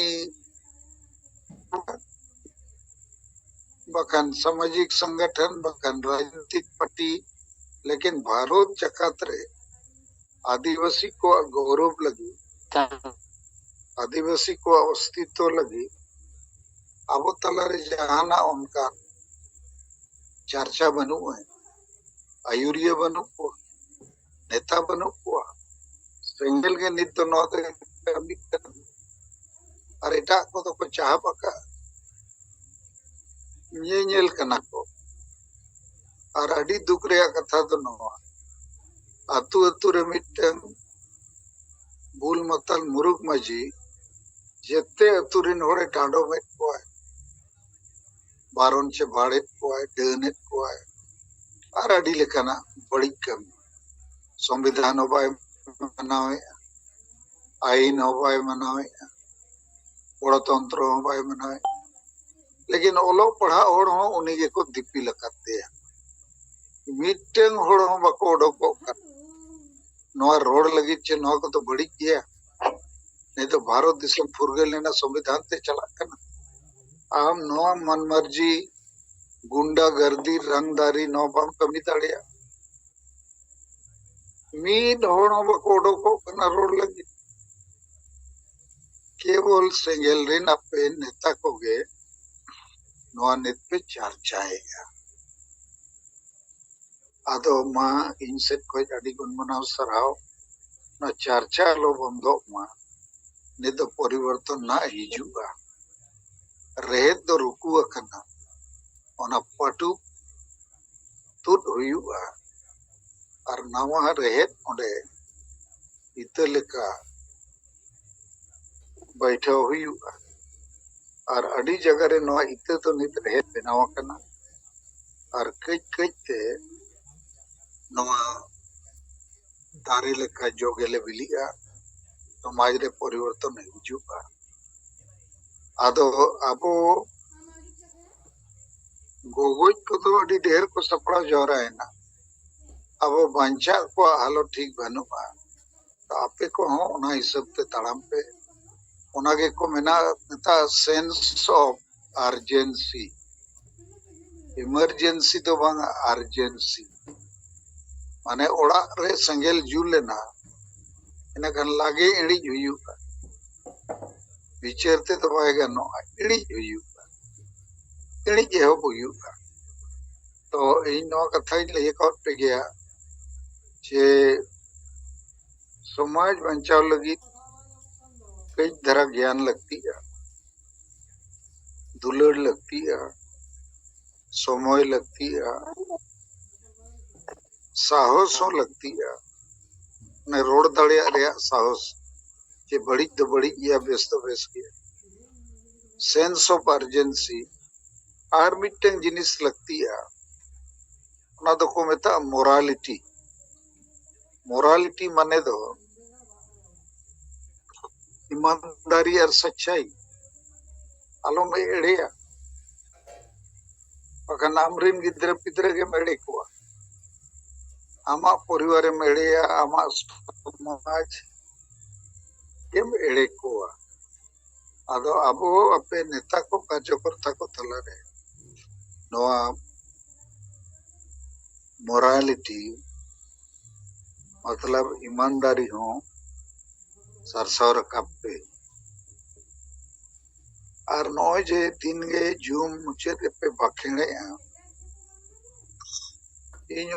ᱵᱟᱠᱷᱟᱱ ᱥᱟᱢᱟᱡᱤᱠ ᱥᱚᱝᱜᱚᱴᱷᱚᱱ ᱵᱟᱠᱷᱟᱱ ᱨᱟᱡᱱᱤᱛᱤᱠ ᱯᱟᱨᱴᱤ, ᱞᱮᱠᱤᱱ ᱵᱷᱟᱨᱚᱛ ᱡᱟᱠᱟᱛ ᱨᱮ ᱟᱹᱫᱤᱵᱟᱹᱥᱤ ᱠᱚᱣᱟᱜ ᱜᱚᱣᱨᱚᱵ ᱞᱟᱹᱜᱤᱫ, ᱟᱹᱫᱤᱵᱟᱹᱥᱤ ᱠᱚᱣᱟᱜ ᱚᱥᱛᱤᱛᱛᱚ ᱞᱟᱹᱜᱤᱫ ᱟᱵᱚ ᱛᱟᱞᱟᱨᱮ ᱡᱟᱦᱟᱱᱟᱜ ᱚᱱᱠᱟᱱ ᱪᱟᱨᱪᱟ ᱵᱟᱹᱱᱩᱜᱼᱟ, ᱟᱹᱭᱩᱨᱤᱭᱟᱹ ᱵᱟᱹᱱᱩᱜ ᱠᱚᱣᱟ, ᱱᱮᱛᱟ ᱵᱟᱹᱱᱩᱜ ᱠᱚᱣᱟ᱾ ᱥᱮᱸᱜᱮᱞ ᱜᱮ ᱱᱤᱛ ᱫᱚ ᱱᱚᱣᱟ ᱫᱚ ᱠᱟᱹᱢᱤ ᱠᱟᱱᱟ᱾ ᱟᱨ ᱮᱴᱟᱜ ᱠᱚᱫᱚ ᱠᱚ ᱪᱟᱦᱟᱵ ᱟᱠᱟᱫ᱾ ᱧᱮᱧᱮᱞ ᱠᱟᱱᱟ ᱠᱚ᱾ ᱟᱨ ᱟᱹᱰᱤ ᱫᱩᱠ ᱨᱮᱭᱟᱜ ᱠᱟᱛᱷᱟ ᱫᱚ ᱱᱚᱣᱟ, ᱟᱹᱛᱩ ᱟᱹᱛᱩ ᱨᱮ ᱢᱤᱫᱴᱟᱝ ᱵᱩᱞ ᱢᱟᱛᱟᱞ ᱢᱩᱨᱩᱠ ᱢᱟᱹᱡᱷᱤ ᱡᱮᱛᱮ ᱟᱹᱛᱩ ᱨᱮᱱ ᱦᱚᱲᱮ ᱰᱟᱸᱰᱚᱢᱮᱫ ᱠᱚᱣᱟᱭ, ᱵᱟᱨᱚᱱ ᱪᱮ ᱵᱟᱲᱮᱫ ᱠᱚᱣᱟᱭ, ᱰᱟᱹᱱᱮᱫ ᱠᱚᱣᱟᱭ, ᱟᱨ ᱟᱹᱰᱤ ᱞᱮᱠᱟᱱᱟᱜ ᱵᱟᱹᱲᱤᱡ ᱠᱟᱹᱢᱤ᱾ ᱥᱚᱝᱵᱤᱫᱷᱟᱱ ᱦᱚᱸ ᱵᱟᱭ ᱢᱟᱱᱟᱣᱮᱫᱼᱟ, ᱟᱹᱭᱤᱱ ᱦᱚᱸ ᱵᱟᱭ ᱢᱟᱱᱟᱣᱮᱫᱼᱟ, ᱜᱚᱬᱚᱛᱚᱱᱛᱨᱚ ᱦᱚᱸ ᱵᱟᱭ ᱢᱟᱱᱟᱣᱮᱫᱼᱟ᱾ ᱞᱮᱠᱤᱱ ᱚᱞᱚᱜ ᱯᱟᱲᱦᱟᱜ ᱦᱚᱲ ᱦᱚᱸ ᱩᱱᱤ ᱜᱮᱠᱚ ᱫᱤᱯᱤᱞ ᱟᱠᱟᱫᱮᱭᱟ᱾ ᱢᱤᱫᱴᱟᱝ ᱦᱚᱲ ᱦᱚᱸ ᱵᱟᱠᱚ ᱚᱰᱚᱠᱚᱜ ᱠᱟᱱᱟ ᱱᱚᱣᱟ ᱨᱚᱲ ᱞᱟᱹᱜᱤᱫ ᱪᱮ ᱱᱚᱣᱟ ᱠᱚᱫᱚ ᱵᱟᱹᱲᱤᱡ ᱜᱮᱭᱟ᱾ ᱱᱤᱛᱚᱜ ᱵᱷᱟᱨᱚᱛ ᱫᱤᱥᱚᱢ ᱯᱷᱩᱨᱜᱟᱹᱞ ᱮᱱᱟ, ᱥᱚᱝᱵᱤᱫᱷᱟᱱ ᱛᱮ ᱪᱟᱞᱟᱜ ᱠᱟᱱᱟ᱾ ᱟᱢ ᱱᱚᱣᱟ ᱢᱟᱱ ᱢᱟᱨᱡᱤ ᱜᱩᱱᱰᱟ ᱜᱟᱨᱫᱤ ᱨᱟᱝᱫᱟᱨᱤ ᱱᱚᱣᱟ ᱵᱟᱢ ᱠᱟᱹᱢᱤ ᱫᱟᱲᱮᱭᱟᱜᱼᱟ᱾ ᱢᱤᱫ ᱦᱚᱲ ᱦᱚᱸ ᱵᱟᱠᱚ ᱚᱰᱚᱠᱚᱜ ᱠᱟᱱᱟ ᱨᱚᱲ ᱞᱟᱹᱜᱤᱫ᱾ ᱠᱮᱵᱚᱞ ᱥᱮᱸᱜᱮᱞ ᱨᱮᱱ ᱟᱯᱮ ᱱᱮᱛᱟ ᱠᱚᱜᱮ ᱱᱚᱣᱟ ᱱᱤᱛ ᱯᱮ ᱪᱟᱨᱪᱟᱭᱮᱫᱼᱟ᱾ ᱟᱫᱚ ᱢᱟ ᱤᱧ ᱥᱮᱫ ᱠᱷᱚᱱ ᱟᱹᱰᱤ ᱜᱩᱱᱢᱟᱱᱟᱣ ᱥᱟᱨᱦᱟᱣ᱾ ᱱᱚᱣᱟ ᱪᱟᱨᱪᱟ ᱟᱞᱚ ᱵᱚᱱᱫᱚᱜ ᱢᱟ᱾ ᱱᱤᱛ ᱫᱚ ᱯᱚᱨᱤᱵᱚᱨᱛᱚᱱ ᱱᱟᱜ ᱦᱤᱡᱩᱜᱼᱟ᱾ ᱨᱮᱦᱮᱫ ᱫᱚ ᱨᱩᱠᱩ ᱟᱠᱟᱱᱟ, ᱚᱱᱟ ᱯᱟᱹᱴᱩᱵ ᱛᱩᱫ ᱦᱩᱭᱩᱜᱼᱟ ᱟᱨ ᱱᱟᱣᱟ ᱨᱮᱦᱮᱫ ᱚᱸᱰᱮ ᱤᱛᱟᱹ ᱞᱮᱠᱟ ᱵᱟᱹᱭᱴᱷᱟᱹᱣ ᱦᱩᱭᱩᱜᱼᱟ᱾ ᱟᱨ ᱟᱹᱰᱤ ᱡᱟᱭᱜᱟ ᱨᱮ ᱱᱚᱣᱟ ᱤᱛᱟᱹ ᱫᱚ ᱱᱤᱛ ᱨᱮᱦᱮᱫ ᱵᱮᱱᱟᱣ ᱟᱠᱟᱱᱟ᱾ ᱟᱨ ᱠᱟᱹᱡ ᱠᱟᱹᱡ ᱛᱮ ᱱᱚᱣᱟ ᱫᱟᱨᱮ ᱞᱮᱠᱟ ᱡᱚ ᱜᱮᱞᱮ ᱵᱤᱞᱤᱜᱼᱟ, ᱥᱚᱢᱟᱡᱽ ᱨᱮ ᱯᱚᱨᱤᱵᱚᱨᱛᱚᱱ ᱦᱤᱡᱩᱜᱼᱟ᱾ ᱟᱫᱚ ᱟᱵᱚ ᱜᱚᱜᱚᱡ ᱠᱚᱫᱚ ᱟᱹᱰᱤ ᱰᱷᱮᱨ ᱠᱚ ᱥᱟᱯᱲᱟᱣ ᱡᱟᱣᱨᱟᱭᱮᱱᱟ᱾ ᱟᱵᱚ ᱵᱟᱧᱪᱟᱜ ᱠᱚᱣᱟᱜ ᱦᱟᱞᱚᱛ ᱴᱷᱤᱠ ᱵᱟᱹᱱᱩᱜᱼᱟ᱾ ᱛᱚ ᱟᱯᱮ ᱠᱚᱦᱚᱸ ᱚᱱᱟ ᱦᱤᱥᱟᱹᱵ ᱛᱮ ᱛᱟᱲᱟᱢ ᱯᱮ᱾ ᱚᱱᱟ ᱜᱮᱠᱚ ᱢᱮᱱᱟ, ᱢᱮᱛᱟᱜᱼᱟ sense of urgency᱾ Emergency ᱫᱚ ᱵᱟᱝ, urgency᱾ ᱢᱟᱱᱮ ᱚᱲᱟᱜ ᱨᱮ ᱥᱮᱸᱜᱮᱞ ᱡᱩᱞ ᱮᱱᱟ, ᱤᱱᱟᱹᱠᱷᱟᱱ ᱞᱟᱜᱮ ᱤᱬᱤᱡ ᱦᱩᱭᱩᱜᱼᱟ᱾ ᱵᱤᱪᱟᱹᱨ ᱛᱮᱫᱚ ᱵᱟᱭ ᱜᱟᱱᱚᱜᱼᱟ, ᱤᱬᱤᱡ ᱦᱩᱭᱩᱜᱼᱟ, ᱤᱬᱤᱡ ᱮᱦᱚᱵ ᱦᱩᱭᱩᱜᱼᱟ᱾ ᱛᱚ ᱤᱧ ᱱᱚᱣᱟ ᱠᱟᱛᱷᱟᱧ ᱞᱟᱹᱭ ᱟᱠᱟᱫ ᱯᱮ ᱜᱮᱭᱟ ᱡᱮ ᱥᱚᱢᱟᱡᱽ ᱵᱟᱧᱪᱟᱣ ᱞᱟᱹᱜᱤᱫ ᱠᱟᱹᱡ ᱫᱷᱟᱨᱟ ᱜᱮᱭᱟᱱ ᱞᱟᱹᱠᱛᱤᱜᱼᱟ, ᱫᱩᱞᱟᱹᱲ ᱞᱟᱹᱠᱛᱤᱜᱼᱟ, ᱥᱚᱢᱚᱭ ᱞᱟᱹᱠᱛᱤᱜᱼᱟ, ᱥᱟᱦᱚᱥ ᱦᱚᱸ ᱞᱟᱹᱠᱛᱤᱜᱼᱟ᱾ ᱢᱟᱱᱮ ᱨᱚᱲ ᱫᱟᱲᱮᱭᱟᱜ ᱨᱮᱭᱟᱜ ᱥᱟᱦᱚᱥ, ᱡᱮ ᱵᱟᱹᱲᱤᱡ ᱫᱚ ᱵᱟᱹᱲᱤᱡ ᱜᱮᱭᱟ, ᱵᱮᱥ ᱫᱚ ᱵᱮᱥ ᱜᱮᱭᱟ᱾ Sense of urgency᱾ ᱟᱨ ᱢᱤᱫᱴᱟᱝ ᱡᱤᱱᱤᱥ ᱞᱟᱹᱠᱛᱤᱜᱼᱟ, ᱚᱱᱟ ᱫᱚᱠᱚ ᱢᱮᱛᱟᱜᱼᱟ morality᱾ Morality ᱢᱟᱱᱮ ᱫᱚ ᱤᱢᱟᱱᱫᱟᱨᱤ ᱟᱨ ᱥᱟᱪᱪᱟᱭ, ᱟᱞᱚᱢ ᱮᱲᱮᱭᱟ᱾ ᱵᱟᱠᱷᱟᱱ ᱟᱢᱨᱮᱱ ᱜᱤᱫᱽᱨᱟᱹ ᱯᱤᱫᱽᱨᱟᱹ ᱜᱮᱢ ᱮᱲᱮ ᱠᱚᱣᱟ, ᱟᱢᱟᱜ ᱯᱚᱨᱤᱵᱟᱨᱮᱢ ᱮᱲᱮᱭᱟ, ᱟᱢᱟᱜ ᱥᱚᱢᱟᱡᱽ ᱜᱮᱢ ᱮᱲᱮ ᱠᱚᱣᱟ᱾ ᱟᱫᱚ ᱟᱵᱚ ᱟᱯᱮ ᱱᱮᱛᱟ ᱠᱚ ᱠᱟᱨᱡᱚᱠᱚᱨᱛᱟ ᱠᱚ ᱛᱟᱞᱟᱨᱮ ᱱᱚᱣᱟ morality, ᱢᱚᱛᱞᱚᱵ ᱤᱢᱟᱱᱫᱟᱨᱤ ᱦᱚᱸ ᱥᱟᱨᱥᱟᱣ ᱨᱟᱠᱟᱵ ᱯᱮ᱾ ᱟᱨ ᱱᱚᱜᱼᱚᱭ ᱡᱮ ᱫᱤᱱᱜᱮ ᱡᱩᱢ ᱢᱩᱪᱟᱹᱫ ᱨᱮᱯᱮ ᱵᱟᱠᱷᱮᱲᱮᱜᱼᱟ, ᱤᱧ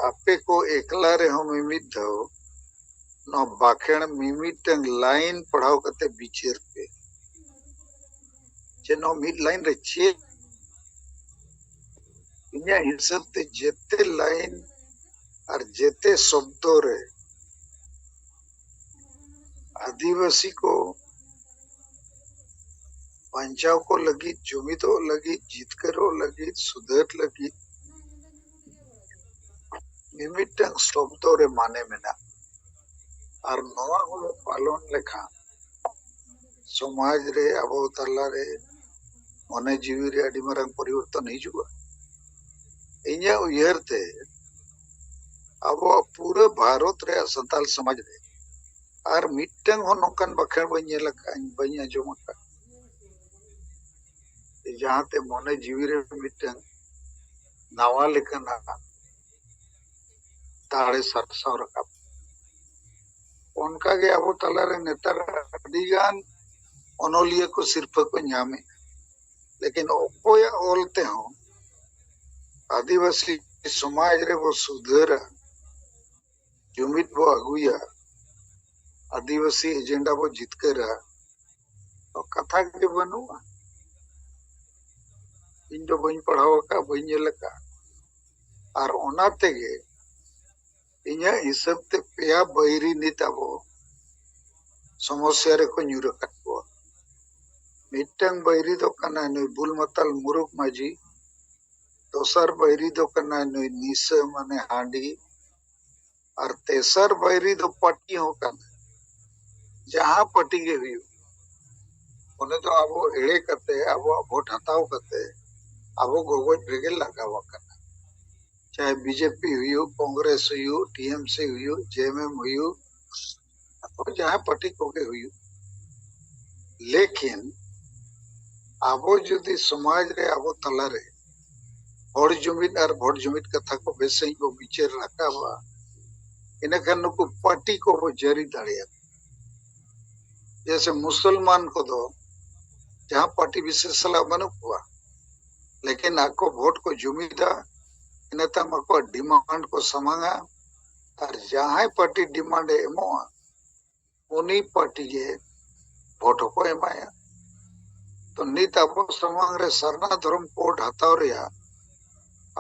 ᱟᱯᱮ ᱠᱚ ᱮᱠᱞᱟ ᱨᱮᱦᱚᱸ ᱢᱤᱢᱤᱫ ᱫᱷᱟᱣ ᱱᱚᱣᱟ ᱵᱟᱠᱷᱮᱲ ᱢᱤᱢᱤᱫᱴᱟᱝ ᱞᱟᱭᱤᱱ ᱯᱟᱲᱦᱟᱣ ᱠᱟᱛᱮ ᱵᱤᱪᱟᱹᱨ ᱯᱮ, ᱡᱮ ᱱᱚᱣᱟ ᱢᱤᱫ ᱞᱟᱭᱤᱱ ᱨᱮ ᱪᱮᱫ᱾ ᱤᱧᱟᱹᱜ ᱦᱤᱥᱟᱹᱵ ᱛᱮ ᱡᱮᱛᱮ ᱞᱟᱭᱤᱱ ᱟᱨ ᱡᱮᱛᱮ ᱥᱚᱵᱫᱚ ᱨᱮ ᱟᱹᱫᱤᱵᱟᱹᱥᱤ ᱠᱚ ᱵᱟᱧᱪᱟᱣ ᱠᱚ ᱞᱟᱹᱜᱤᱫ, ᱡᱩᱢᱤᱫᱚᱜ ᱞᱟᱹᱜᱤᱫ, ᱡᱤᱛᱠᱟᱹᱨᱚᱜ ᱞᱟᱹᱜᱤᱫ, ᱥᱩᱫᱷᱟᱹᱨ ᱞᱟᱹᱜᱤᱫ ᱢᱤᱢᱤᱫᱴᱟᱝ ᱥᱚᱵᱫᱚ ᱨᱮ ᱢᱟᱱᱮ ᱢᱮᱱᱟᱜᱼᱟ᱾ ᱟᱨ ᱱᱚᱣᱟ ᱠᱚ ᱯᱟᱞᱚᱱ ᱞᱮᱠᱷᱟᱱ ᱥᱚᱢᱟᱡᱽ ᱨᱮ, ᱟᱵᱚ ᱛᱟᱞᱟᱨᱮ, ᱢᱚᱱᱮ ᱡᱤᱣᱤ ᱨᱮ ᱟᱹᱰᱤ ᱢᱟᱨᱟᱝ ᱯᱚᱨᱤᱵᱚᱨᱛᱚᱱ ᱦᱤᱡᱩᱜᱼᱟ᱾ ᱤᱧᱟᱹᱜ ᱩᱭᱦᱟᱹᱨ ᱛᱮ ᱟᱵᱚᱣᱟᱜ ᱯᱩᱨᱟᱹ ᱵᱷᱟᱨᱚᱛ ᱨᱮᱭᱟᱜ ᱥᱟᱱᱛᱟᱞ ᱥᱚᱢᱟᱡᱽ ᱨᱮ ᱟᱨ ᱢᱤᱫᱴᱟᱝ ᱦᱚᱸ ᱱᱚᱝᱠᱟᱱ ᱵᱟᱠᱷᱮᱬ ᱵᱟᱹᱧ ᱧᱮᱞ ᱟᱠᱟᱫ, ᱵᱟᱹᱧ ᱟᱸᱡᱚᱢ ᱟᱠᱟᱫ, ᱡᱟᱦᱟᱸᱛᱮ ᱢᱚᱱᱮ ᱡᱤᱣᱤ ᱨᱮ ᱢᱤᱫᱴᱟᱝ ᱱᱟᱣᱟ ᱞᱮᱠᱟᱱᱟᱜ ᱫᱟᱲᱮ ᱥᱟᱨᱥᱟᱣ ᱨᱟᱠᱟᱵ᱾ ᱚᱱᱠᱟᱜᱮ ᱟᱵᱚ ᱛᱟᱞᱟᱨᱮ ᱱᱮᱛᱟᱨ ᱟᱹᱰᱤᱜᱟᱱ ᱚᱱᱚᱞᱤᱭᱟᱹ ᱠᱚ ᱥᱤᱨᱯᱷᱟᱹ ᱠᱚ ᱧᱟᱢᱮᱫᱼᱟ, ᱞᱮᱠᱤᱱ ᱚᱠᱚᱭᱟᱜ ᱚᱞ ᱛᱮᱦᱚᱸ ᱟᱹᱫᱤᱵᱟᱹᱥᱤ ᱥᱚᱢᱟᱡᱽ ᱨᱮᱵᱚ ᱥᱩᱫᱷᱟᱹᱨᱟ, ᱡᱩᱢᱤᱫ ᱵᱚ ᱟᱹᱜᱩᱭᱟ, ᱟᱹᱫᱤᱵᱟᱹᱥᱤ ᱮᱡᱮᱱᱰᱟ ᱵᱚ ᱡᱤᱛᱠᱟᱹᱨᱟ, ᱛᱚ ᱠᱟᱛᱷᱟ ᱜᱮ ᱵᱟᱹᱱᱩᱜᱼᱟ᱾ ᱤᱧ ᱫᱚ ᱵᱟᱹᱧ ᱯᱟᱲᱦᱟᱣ ᱟᱠᱟᱫ, ᱵᱟᱹᱧ ᱧᱮᱞ ᱟᱠᱟᱫ᱾ ᱟᱨ ᱚᱱᱟ ᱛᱮᱜᱮ ᱤᱧᱟᱹᱜ ᱦᱤᱥᱟᱹᱵ ᱛᱮ ᱯᱮᱭᱟ ᱵᱟᱹᱭᱨᱤ ᱱᱤᱛ ᱟᱵᱚ ᱥᱚᱢᱚᱥᱥᱟ ᱨᱮᱠᱚ ᱧᱩᱨ ᱟᱠᱟᱫ ᱠᱚᱣᱟ᱾ ᱢᱤᱫᱴᱟᱝ ᱵᱟᱹᱭᱨᱤ ᱫᱚ ᱠᱟᱱᱟᱭ ᱱᱩᱭ ᱵᱩᱞ ᱢᱟᱛᱟᱞ ᱢᱩᱨᱩᱠ ᱢᱟᱹᱡᱷᱤ, ᱫᱚᱥᱟᱨ ᱵᱟᱹᱭᱨᱤ ᱫᱚ ᱠᱟᱱᱟᱭ ᱱᱩᱭ ᱱᱤᱥᱟᱹ ᱢᱟᱱᱮ ᱦᱟᱺᱰᱤ, ᱟᱨ ᱛᱮᱥᱟᱨ ᱵᱟᱹᱭᱨᱤ ᱫᱚ ᱯᱟᱹᱴᱤ ᱦᱚᱸ ᱠᱟᱱᱟ᱾ ᱡᱟᱦᱟᱸ ᱯᱟᱹᱴᱤ ᱜᱮ ᱦᱩᱭᱩᱜ, ᱩᱱᱤ ᱫᱚ ᱟᱵᱚ ᱮᱲᱮ ᱠᱟᱛᱮ, ᱟᱵᱚᱣᱟᱜ ᱵᱷᱳᱴ ᱦᱟᱛᱟᱣ ᱠᱟᱛᱮ ᱟᱵᱚ ᱜᱚᱜᱚᱡ ᱨᱮᱜᱮ ᱞᱟᱜᱟᱣ ᱟᱠᱟᱱᱟ᱾ ᱪᱟᱦᱮ ᱵᱤᱡᱮᱯᱤ ᱦᱩᱭᱩᱜ, ᱠᱚᱝᱜᱨᱮᱥ ᱦᱩᱭᱩᱜ, ᱴᱤᱮᱢᱥᱤ ᱦᱩᱭᱩᱜ, ᱡᱮᱮᱢᱮᱢ ᱦᱩᱭᱩᱜ, ᱟᱵᱚ ᱡᱟᱦᱟᱸ ᱯᱟᱹᱴᱤ ᱠᱚᱜᱮ ᱦᱩᱭᱩᱜ, ᱞᱮᱠᱤᱱ ᱟᱵᱚ ᱡᱩᱫᱤ ᱥᱚᱢᱟᱡᱽ ᱨᱮ ᱟᱵᱚ ᱛᱟᱞᱟᱨᱮ ᱦᱚᱲ ᱡᱩᱢᱤᱫ ᱟᱨ ᱵᱷᱳᱴ ᱡᱩᱢᱤᱫ ᱠᱟᱛᱷᱟ ᱠᱚ ᱵᱮᱥ ᱥᱟᱺᱦᱤᱡ ᱵᱚ ᱵᱤᱪᱟᱹᱨ ᱨᱟᱠᱟᱵᱟ, ᱤᱱᱟᱹᱠᱷᱟᱱ ᱱᱩᱠᱩ ᱯᱟᱹᱴᱤ ᱠᱚᱵᱚ ᱡᱟᱹᱨᱤ ᱫᱟᱲᱮᱭᱟᱠᱚᱣᱟ᱾ ᱡᱮᱭᱥᱮ ᱢᱩᱥᱚᱞᱢᱟᱱ ᱠᱚᱫᱚ ᱡᱟᱦᱟᱸ ᱯᱟᱹᱴᱤ ᱵᱤᱥᱮᱥ ᱥᱟᱞᱟᱜ ᱵᱟᱹᱱᱩᱜ ᱠᱚᱣᱟ, ᱞᱮᱠᱤᱱ ᱟᱠᱚ ᱵᱷᱳᱴ ᱠᱚ ᱡᱩᱢᱤᱫᱟ, ᱤᱱᱟᱹ ᱛᱟᱭᱚᱢ ᱟᱠᱚᱣᱟᱜ ᱰᱤᱢᱟᱱᱰ ᱠᱚ ᱥᱟᱢᱟᱝᱟ, ᱟᱨ ᱡᱟᱦᱟᱸᱭ ᱯᱟᱹᱴᱤ ᱰᱤᱢᱟᱱᱰ ᱮ ᱮᱢᱚᱜᱼᱟ, ᱩᱱᱤ ᱯᱟᱹᱴᱤ ᱜᱮ ᱵᱷᱳᱴ ᱦᱚᱸᱠᱚ ᱮᱢᱟᱭᱟ᱾ ᱛᱚ ᱱᱤᱛ ᱟᱵᱚ ᱥᱟᱢᱟᱝ ᱨᱮ ᱥᱟᱨᱱᱟ ᱫᱷᱚᱨᱚᱢ ᱠᱳᱰ ᱦᱟᱛᱟᱣ ᱨᱮᱭᱟᱜ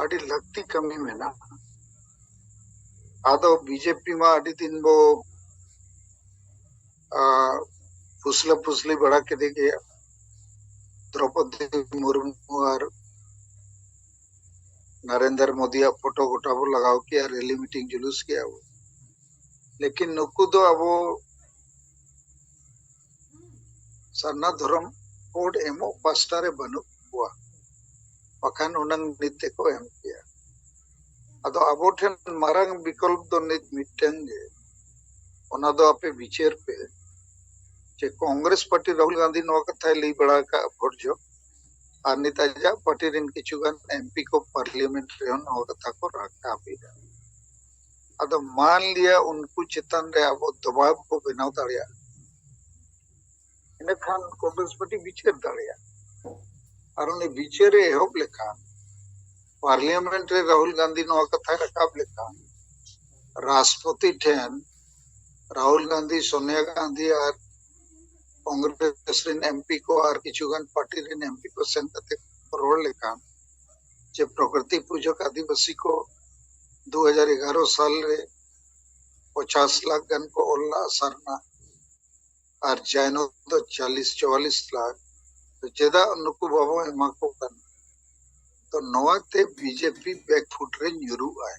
ᱟᱹᱰᱤ ᱞᱟᱹᱠᱛᱤ ᱠᱟᱹᱢᱤ ᱢᱮᱱᱟᱜᱼᱟ᱾ ᱟᱫᱚ ᱵᱤᱡᱮᱯᱤ ᱢᱟ ᱟᱹᱰᱤ ᱫᱤᱱ ᱵᱚ, ᱟ, ᱯᱷᱩᱥᱞᱟᱹ ᱯᱷᱩᱥᱞᱤ ᱵᱟᱲᱟ ᱠᱮᱫᱮ ᱜᱮᱭᱟ᱾ ᱫᱨᱚᱯᱚᱫᱤ ᱢᱩᱨᱢᱩ ᱟᱨ ᱱᱟᱨᱮᱱᱫᱨᱚ ᱢᱳᱫᱤᱭᱟᱜ ᱯᱷᱳᱴᱳ ᱜᱚᱴᱟ ᱵᱚ ᱞᱟᱜᱟᱣ ᱠᱮᱜᱼᱟ, ᱨᱮᱞᱤ ᱢᱤᱴᱤᱝ ᱡᱩᱞᱩᱥ ᱠᱮᱜᱼᱟ ᱵᱚ᱾ ᱞᱮᱠᱤᱱ ᱱᱩᱠᱩ ᱫᱚ ᱟᱵᱚ ᱥᱟᱨᱱᱟ ᱫᱷᱚᱨᱚᱢ ᱠᱳᱰ ᱮᱢᱚᱜ ᱯᱟᱥᱴᱟ ᱨᱮ ᱵᱟᱹᱱᱩᱜ ᱠᱚᱣᱟ, ᱵᱟᱠᱷᱟᱱ ᱩᱱᱟᱹᱝ ᱱᱤᱛ ᱛᱮᱠᱚ ᱮᱢ ᱠᱮᱭᱟ᱾ ᱟᱫᱚ ᱟᱵᱚ ᱴᱷᱮᱱ ᱢᱟᱨᱟᱝ ᱵᱤᱠᱚᱞᱯ ᱫᱚ ᱱᱤᱛ ᱢᱤᱫᱴᱟᱝ ᱜᱮ, ᱚᱱᱟ ᱫᱚ ᱟᱯᱮ ᱵᱤᱪᱟᱹᱨ ᱯᱮ ᱡᱮ ᱠᱚᱝᱜᱨᱮᱥ ᱯᱟᱨᱴᱤ ᱨᱟᱦᱩᱞ ᱜᱟᱱᱫᱷᱤ ᱱᱚᱣᱟ ᱠᱟᱛᱷᱟᱭ ᱞᱟᱹᱭ ᱵᱟᱲᱟ ᱟᱠᱟᱫᱼᱟ ᱵᱷᱳᱴ ᱡᱚᱦᱚᱜ, ᱟᱨ ᱱᱤᱛ ᱟᱡᱟᱜ ᱯᱟᱨᱴᱤ ᱨᱮᱱ ᱠᱤᱪᱷᱩ ᱜᱟᱱ ᱮᱢᱯᱤ ᱠᱚ ᱯᱟᱨᱞᱤᱭᱟᱢᱮᱱᱴ ᱨᱮᱦᱚᱸ ᱱᱚᱣᱟ ᱠᱟᱛᱷᱟ ᱠᱚ ᱨᱟᱠᱟᱵ ᱮᱫᱟ᱾ ᱟᱫᱚ ᱢᱟᱱ ᱞᱤᱭᱟ ᱩᱱᱠᱩ ᱪᱮᱛᱟᱱ ᱨᱮ ᱟᱵᱚ ᱫᱚᱵᱟᱵ ᱵᱚ ᱵᱮᱱᱟᱣ ᱫᱟᱲᱮᱭᱟᱜᱼᱟ, ᱤᱱᱟᱹᱠᱷᱟᱱ ᱠᱚᱝᱜᱨᱮᱥ ᱯᱟᱨᱴᱤ ᱵᱤᱪᱟᱹᱨ ᱫᱟᱲᱮᱭᱟᱜᱼᱟ᱾ ᱟᱨ ᱩᱱᱤ ᱵᱤᱪᱟᱹᱨᱮ ᱮᱦᱚᱵ ᱞᱮᱠᱷᱟᱱ ᱯᱟᱨᱞᱤᱭᱟᱢᱮᱱᱴ ᱨᱮ ᱨᱟᱦᱩᱞ ᱜᱟᱱᱫᱷᱤ ᱱᱚᱣᱟ ᱠᱟᱛᱷᱟᱭ ᱨᱟᱠᱟᱵ ᱞᱮᱠᱷᱟᱱ ᱨᱟᱥᱴᱨᱚᱯᱚᱛᱤ ᱴᱷᱮᱱ ᱨᱟᱦᱩᱞ ᱜᱟᱱᱫᱷᱤ, ᱥᱳᱱᱤᱭᱟ ᱜᱟᱱᱫᱷᱤ ᱟᱨ ᱠᱚᱝᱜᱨᱮᱥ ᱨᱮᱱ ᱮᱢᱯᱤ ᱠᱚ ᱟᱨ ᱠᱤᱪᱷᱩ ᱜᱟᱱ ᱯᱟᱨᱴᱤ ᱨᱮᱱ ᱮᱢᱯᱤ ᱠᱚ ᱥᱮᱱ ᱠᱟᱛᱮ ᱠᱚ ᱨᱚᱲ ᱞᱮᱠᱷᱟᱱ ᱡᱮ ᱯᱨᱚᱠᱨᱤᱛᱤ ᱯᱩᱡᱚᱠ ᱟᱹᱫᱤᱵᱟᱹᱥᱤ ᱠᱚ ᱫᱩ ᱦᱟᱡᱟᱨ ᱮᱜᱟᱨᱚ ᱥᱟᱞ ᱨᱮ ᱯᱚᱪᱟᱥ ᱞᱟᱠᱷ ᱜᱟᱱ ᱠᱚ ᱚᱞ ᱞᱟᱜᱼᱟ ᱥᱟᱨᱱᱟ, ᱟᱨ ᱡᱟᱭᱱᱚ ᱫᱚ ᱪᱟᱞᱤᱥ ᱪᱩᱣᱟᱞᱤᱥ ᱞᱟᱠᱷ, ᱛᱚ ᱪᱮᱫᱟᱜ ᱱᱩᱠᱩ ᱵᱟᱵᱚ ᱮᱢᱟ ᱠᱚ ᱠᱟᱱᱟ? ᱛᱚ ᱱᱚᱣᱟᱛᱮ ᱵᱤᱡᱮᱯᱤ ᱵᱮᱠᱯᱷᱩᱴ ᱨᱮ ᱧᱩᱨᱩᱜ ᱟᱭ᱾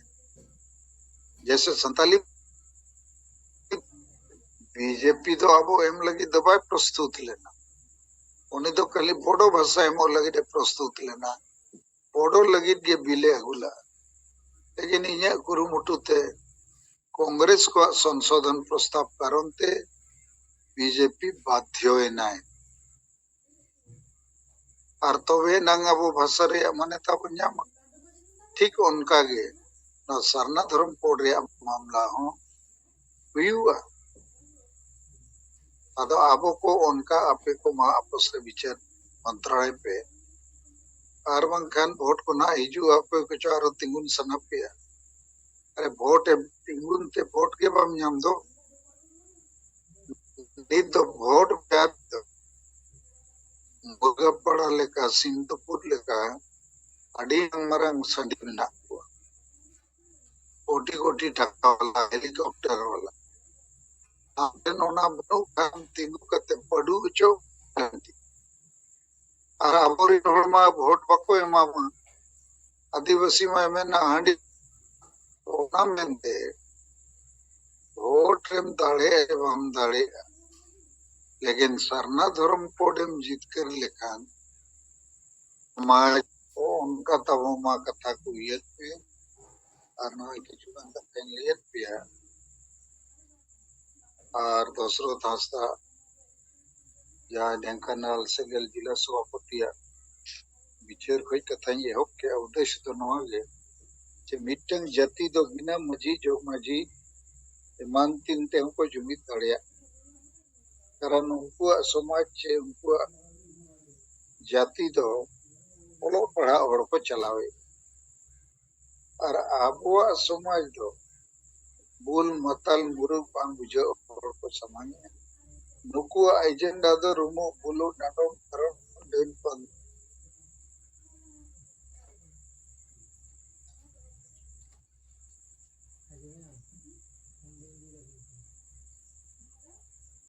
ᱡᱮᱭᱥᱮ ᱥᱟᱱᱛᱟᱞᱤ ᱵᱤᱡᱮᱯᱤ ᱫᱚ ᱟᱵᱚ ᱮᱢ ᱞᱟᱹᱜᱤᱫ ᱫᱚ ᱵᱟᱭ ᱯᱨᱚᱥᱛᱩᱛ ᱞᱮᱱᱟ, ᱩᱱᱤ ᱫᱚ ᱠᱷᱟᱹᱞᱤ ᱵᱳᱰᱳ ᱵᱷᱟᱥᱟ ᱮᱢᱚᱜ ᱞᱟᱹᱜᱤᱫ ᱮ ᱯᱨᱚᱥᱛᱩᱛ ᱞᱮᱱᱟ, ᱵᱳᱰᱳ ᱞᱟᱹᱜᱤᱫ ᱜᱮ ᱵᱤᱞᱮ ᱟᱹᱜᱩ ᱞᱟᱜᱼᱟ᱾ ᱞᱮᱠᱤᱱ ᱤᱧᱟᱹᱜ ᱠᱩᱨᱩᱢᱩᱴᱩ ᱛᱮ ᱠᱚᱝᱜᱨᱮᱥ ᱠᱚᱣᱟᱜ ᱥᱚᱝᱥᱳᱫᱷᱚᱱ ᱯᱨᱚᱥᱛᱟᱵ ᱠᱟᱨᱚᱱ ᱛᱮ ᱵᱤᱡᱮᱯᱤ ᱵᱟᱫᱷᱭᱚᱭᱮᱱᱟᱭ᱾ ᱟᱨ ᱛᱚᱵᱮ ᱮᱱᱟᱝ ᱟᱵᱚ ᱵᱷᱟᱥᱟ ᱨᱮᱭᱟᱜ ᱢᱟᱱᱭᱚᱛᱟ ᱵᱚᱱ ᱧᱟᱢᱟ᱾ ᱴᱷᱤᱠ ᱚᱱᱠᱟ ᱜᱮ ᱱᱚᱣᱟ ᱥᱟᱨᱱᱟ ᱫᱷᱚᱨᱚᱢ ᱠᱳᱰ ᱨᱮᱭᱟᱜ ᱢᱟᱢᱞᱟ ᱦᱚᱸ ᱦᱩᱭᱩᱜᱼᱟ᱾ ᱟᱫᱚ ᱟᱵᱚ ᱠᱚ ᱚᱱᱠᱟ ᱟᱯᱮ ᱠᱚ ᱢᱟ ᱟᱯᱚᱥ ᱨᱮ ᱵᱤᱪᱟᱹᱨ ᱢᱚᱱᱛᱨᱟᱲᱚᱭ ᱯᱮ, ᱟᱨ ᱵᱟᱝᱠᱷᱟᱱ ᱵᱷᱳᱴ ᱠᱚ ᱱᱟᱦᱟᱜ ᱦᱤᱡᱩᱜᱼᱟ, ᱚᱠᱚᱭ ᱠᱚᱪᱚ ᱟᱨᱚ ᱛᱤᱸᱜᱩᱱ ᱥᱟᱱᱟ ᱯᱮᱭᱟ᱾ ᱟᱨᱮ ᱵᱷᱳᱴ ᱮᱢ ᱛᱤᱸᱜᱩᱱ ᱛᱮ ᱵᱷᱳᱴ ᱜᱮ ᱵᱟᱢ ᱧᱟᱢ ᱫᱚ᱾ ᱱᱤᱛ ᱫᱚ ᱵᱷᱳᱴ ᱵᱮᱝᱠ ᱫᱚ ᱢᱩᱨᱜᱟᱯᱟᱲᱟ ᱞᱮᱠᱟ, ᱥᱤᱢᱛᱩᱯᱩᱨ ᱞᱮᱠᱟ ᱟᱹᱰᱤ ᱢᱟᱨᱟᱝ ᱥᱟᱺᱰᱤ ᱢᱮᱱᱟᱜ ᱠᱚᱣᱟ᱾ ᱠᱳᱴᱤ ᱠᱳᱴᱤ ᱴᱟᱠᱟ ᱵᱟᱞᱟ, ᱦᱮᱞᱤᱠᱚᱯᱴᱟᱨ ᱵᱟᱞᱟ᱾ ᱟᱢ ᱴᱷᱮᱱ ᱚᱱᱟ ᱵᱟᱹᱱᱩᱜ ᱠᱷᱟᱱ ᱛᱤᱸᱜᱩ ᱠᱟᱛᱮ ᱯᱟᱹᱰᱩ ᱦᱚᱪᱚ ᱞᱟᱹᱠᱛᱤ᱾ ᱟᱨ ᱟᱵᱚᱨᱮᱱ ᱦᱚᱲ ᱢᱟ ᱵᱷᱳᱴ ᱵᱟᱠᱚ ᱮᱢᱟᱢᱟ᱾ ᱟᱹᱫᱤᱵᱟᱹᱥᱤ ᱢᱟᱭ ᱢᱮᱱᱟ ᱦᱟᱺᱰᱤ᱾ ᱚᱱᱟ ᱢᱮᱱᱛᱮ ᱵᱷᱳᱴ ᱨᱮᱢ ᱫᱟᱲᱮᱭᱟᱜ ᱵᱟᱢ ᱫᱟᱲᱮᱭᱟᱜᱼᱟ, ᱞᱮᱠᱤᱱ ᱥᱟᱨᱱᱟ ᱫᱷᱚᱨᱚᱢ ᱠᱳᱰ ᱮᱢ ᱡᱤᱛᱠᱟᱹᱨ ᱞᱮᱠᱷᱟᱱ ᱢᱟ ᱚᱱᱠᱟ ᱛᱟᱵᱚ ᱢᱟ ᱠᱟᱛᱷᱟ ᱠᱚ ᱩᱭᱦᱟᱹᱨ ᱯᱮ᱾ ᱟᱨ ᱱᱚᱜᱼᱚᱭ ᱠᱤᱪᱷᱩ ᱜᱟᱱ ᱠᱟᱛᱷᱟᱧ ᱞᱟᱹᱭᱟᱫ ᱯᱮᱭᱟ᱾ ᱟᱨ ᱫᱚᱥᱨᱚᱛᱷ ᱦᱟᱸᱥᱫᱟ ᱡᱟᱦᱟᱸᱭ ᱰᱷᱮᱝᱠᱟᱱᱟᱞ ᱥᱮᱸᱜᱮᱞ ᱡᱤᱞᱟ ᱥᱚᱵᱷᱟᱯᱚᱛᱤᱭᱟᱜ ᱵᱤᱪᱟᱹᱨ ᱠᱷᱚᱡ ᱠᱟᱛᱷᱟᱧ ᱮᱦᱚᱵ ᱠᱮᱫᱼᱟ᱾ ᱩᱫᱽᱫᱮᱥ ᱫᱚ ᱱᱚᱣᱟ ᱜᱮ ᱡᱮ ᱢᱤᱫᱴᱟᱝ ᱡᱟᱹᱛᱤ ᱫᱚ ᱵᱤᱱᱟᱹ ᱢᱟᱹᱡᱷᱤ, ᱡᱚᱜᱽ ᱢᱟᱹᱡᱷᱤ ᱮᱢᱟᱱ ᱛᱤᱱ ᱛᱮᱦᱚᱸ ᱠᱚ ᱡᱩᱢᱤᱫ ᱫᱟᱲᱮᱭᱟᱜ᱾ ᱠᱟᱨᱚᱱ ᱩᱱᱠᱩᱣᱟᱜ ᱥᱚᱢᱟᱡᱽ ᱪᱮ ᱩᱱᱠᱩᱣᱟᱜ ᱡᱟᱹᱛᱤ ᱫᱚ ᱚᱞᱚᱜ ᱯᱟᱲᱦᱟᱜ ᱦᱚᱲ ᱠᱚ ᱪᱟᱞᱟᱣᱮᱫ᱾ ᱟᱨ ᱟᱵᱚᱣᱟᱜ ᱥᱚᱢᱟᱡᱽ ᱫᱚ ᱵᱩᱞ ᱢᱟᱛᱟᱞ ᱢᱩᱨᱩᱠ ᱵᱟᱝ ᱵᱩᱡᱷᱟᱹᱜ ᱦᱚᱲ ᱠᱚ ᱥᱟᱢᱟᱝᱮᱫᱼᱟ᱾ ᱱᱩᱠᱩᱣᱟᱜ ᱮᱡᱮᱱᱰᱟ ᱫᱚ ᱨᱩᱢᱩᱜ ᱵᱩᱞᱩᱜ ᱰᱟᱸᱰᱚᱢ ᱯᱟᱨᱚᱢ ᱰᱟᱹᱱ ᱯᱟᱱᱛᱮ